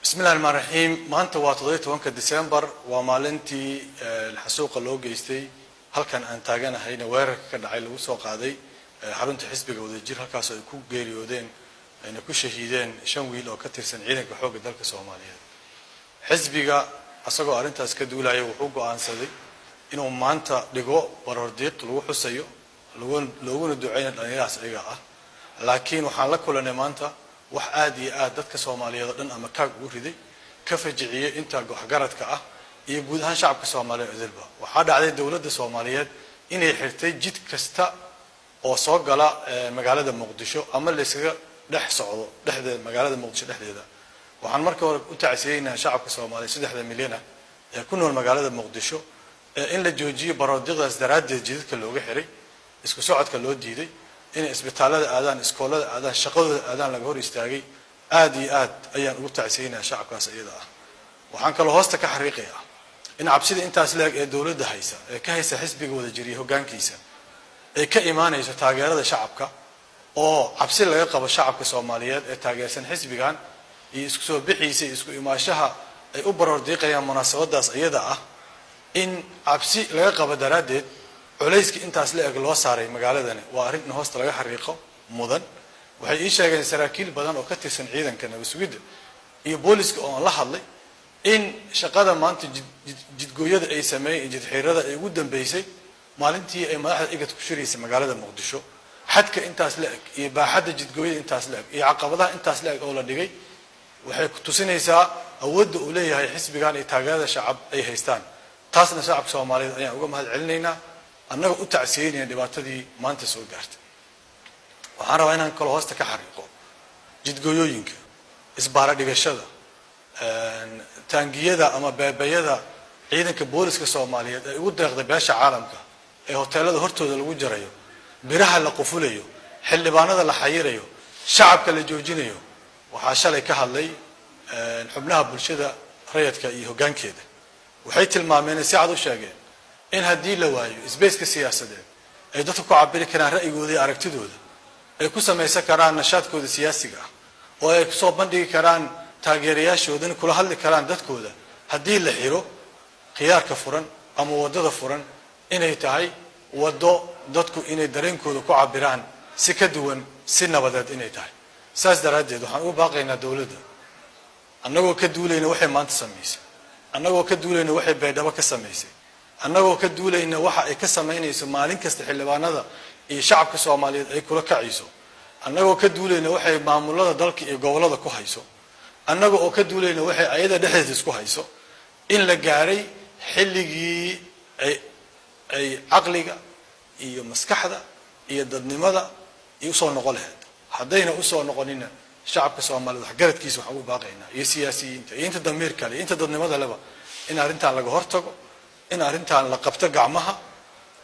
Bismillahi raxmaan raxiim. Maanta waa 17-ka December, waa maalintii xasuuqa loo geystay halkan aan taaganahayna weerarka ka dhacay, lagu soo qaaday xarunta xisbiga Wadajir, halkaasoo ay ku geeriyoodeen ayna ku shahiideen shan wiil oo ka tirsan ciidanka xoogga dalka Soomaaliyeed. Xisbiga isagoo arrintaas ka duulaya wuxuu go'aansaday inuu maanta dhigo baroordiiq lagu xusayo, looguna duceynayo dhallinyaradaas iyaga ah. Laakiin waxaan la kulanay maanta wax aad iyo aad dadka Soomaaliyeed oo dhan ama kaag ugu riday, ka fajiciyey inta waxgaradka ah iyo guud ahaan shacabka Soomaaliyeed idilba. Waxaa dhacday dowladda Soomaaliyeed inay xirtay jid kasta oo soo gala magaalada Muqdisho ama layskaga dhex socdo dhexdeeda, magaalada Muqdisho dhexdeeda. Waxaan marka hore u tacsiyeynaa shacabka Soomaaliyeed, 3-da milyan ah ee ku nool magaalada Muqdisho, in la joojiyo baroordiiqdaas daraaddeed jidadka looga xiray, isku socodka loo diiday, inay isbitaallada aadaan, iskoolada aadaan, shaqadooda aadaan laga hor istaagay. Aad iyo aad ayaan ugu tacsiyeynaya shacabkaas iyada ah. Waxaan kaloo hoosta ka xariiqayaa in cabsida intaas leeg ee dowladda haysa, ee ka haysa xisbiga Wadajir iyo hoggaankiisa, ay ka imaanayso taageerada shacabka, oo cabsi laga qabo shacabka Soomaaliyeed ee taageersan xisbigan iyo isku soo bixiisa iyo isku imaashaha ay u baroor diiqayaan munaasabadaas iyada ah. In cabsi laga qabo daraaddeed culayska intaas la eg loo saaray magaaladani waa arrin in hoosta laga xariiqo mudan. Waxay ii sheegeen saraakiil badan oo ka tirsan ciidanka nabad sugidda iyo booliska oo aan la hadlay in shaqada maanta jidgooyada ay sameeyeen iyo jidxiirada ay ugu dambeysay maalintii ay madaxda IGAD ku shiraysay magaalada Muqdisho. Xadka intaas la eg iyo baaxadda jidgooyada intaas la eg iyo caqabadaha intaas la eg oo la dhigay waxay ku tusinaysaa awoodda uu leeyahay xisbigan iyo taageerada shacab ay haystaan. Taasna shacabka Soomaaliyeed ayaan uga mahad celinaynaa, annaga u tacsiyeynaya dhibaatadii maanta soo gaartay. Waxaan rabaa inaan kaloo hoosta ka xariiqo jidgooyooyinka, isbaara dhigashada, taangiyada ama beebayada ciidanka booliska Soomaaliyeed ay ugu deeqday beesha caalamka ee hoteelada hortooda lagu jarayo, biraha la qufulayo, xildhibaanada la xayirayo, shacabka la joojinayo. Waxaa shalay ka hadlay xubnaha bulshada rayadka iyo hoggaankeeda. Waxay tilmaameen, si cad u sheegeen, in haddii la waayo space-ka siyaasadeed ay dadku ku cabiri karaan ra'yigooda iyo aragtidooda, ay ku samaysan karaan nashaadkooda siyaasiga ah, oo ay kusoo bandhigi karaan taageerayaashoodana, kula hadli karaan dadkooda, haddii la xiro khiyaarka furan ama waddada furan, inay tahay waddo dadku inay dareenkooda ku cabiraan si ka duwan, si nabadeed inay tahay. Saas daraaddeed waxaan ugu baaqaynaa dowladda, annagoo ka duulayna waxay maanta samaysay, annagoo ka duulayna waxay Baydhabo ka samaysay, annagoo ka duulayna waxa ay ka samaynayso maalin kasta xildhibaanada iyo shacabka Soomaaliyeed ay kula kacayso, annagoo ka duulayna waxay maamulada dalka iyo gobollada ku hayso, annaga oo ka duulayna waxay ayada dhexdeeda isku hayso, in la gaaray xilligii ay caqliga iyo maskaxda iyo dadnimada iyo usoo noqon lahayd. Haddayna usoo noqonina, shacabka Soomaaliyeed waxgaradkiisa waxaan ugu baaqaynaa, iyo siyaasiyiinta iyo inta damiir kale iyo inta dadnimada leba, in arrintan laga hortago, in arrintan la qabto gacmaha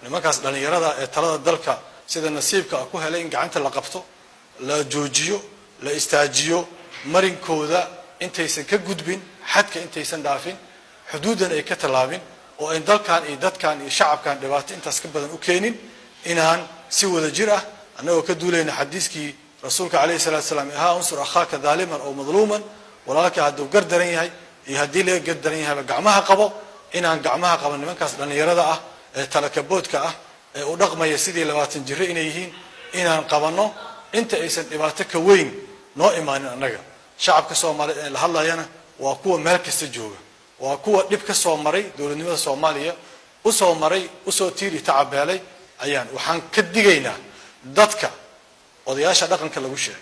nimankaas dhallinyarada ee talada dalka sida nasiibka ah ku helay, in gacanta la qabto, la joojiyo, la istaajiyo marinkooda intaysan ka gudbin xadka, intaysan dhaafin xuduuddan ay ka tallaabin, oo ayn dalkan iyo dadkan iyo shacabkan dhibaato intaas ka badan u keenin. Inaan si wada jir ah, annagoo ka duulayna xadiiskii rasuulka calayhi salaatu salaam ahaa "unsur akhaaka daaliman oo madluuman", walaalka hadduu gar daran yahay iyo haddii laga gar daran yahayba gacmaha qabo, inaan gacmaha qaban nimankaas dhallinyarada ah ee talakaboodka ah ee u dhaqmaya sidii 20 jiro inay yihiin, inaan qabanno inta aysan dhibaato ka weyn noo imaanin. Annaga shacabka Soomaaliyeed ee la hadlayana waa kuwa meel kasta jooga, waa kuwa dhib ka soo maray dowladnimada Soomaaliya, usoo maray, usoo tiiri tacabeelay ayaan. Waxaan ka digaynaa dadka odayaasha dhaqanka lagu sheegay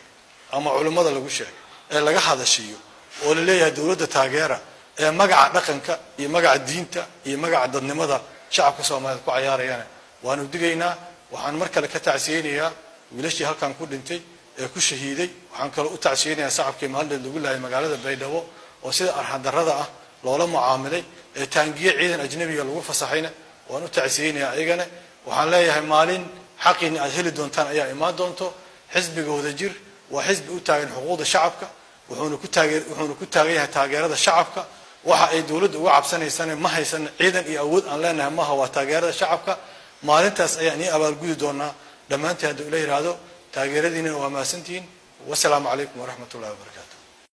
ama culimmada lagu sheegay ee laga hadashiiyo oo la leeyahay dowladda taageera, ee magaca dhaqanka iyo magaca diinta iyo magaca dadnimada shacabka Soomaaliyeed ku cayaarayana waanu digaynaa. Waxaan mar kale ka tacsiyeynayaa wiilashii halkan ku dhintay ee ku shahiiday. Waxaan kaloo u tacsiyeynayaa shacabkii maalinteed lagu laayay magaalada Baydhabo oo sida arxandarrada ah loola mucaamilay ee taangiye ciidan ajnabiga lagu fasaxayna waan u tacsiyeynayaa ayagana. Waxaan leeyahay, maalin xaqiina aad heli doontaan ayaa imaan doonto. Xisbiga Wadajir waa xisbi u taagan xuquuqda shacabka, wuxuuna ku taagan yahay taageerada shacabka. Waxa ay dowladda uga cabsanaysana ma haysan ciidan iyo awood aan leenahay maaha, waa taageerada shacabka. Maalintaas ayaan ii abaalgudi doonaa dhammaantiin hadduu ila yidhaahdo. Taageeradiinana waa mahadsantihiin. Wasalaamu calaykum waraxmat ullahi wabarakaatu.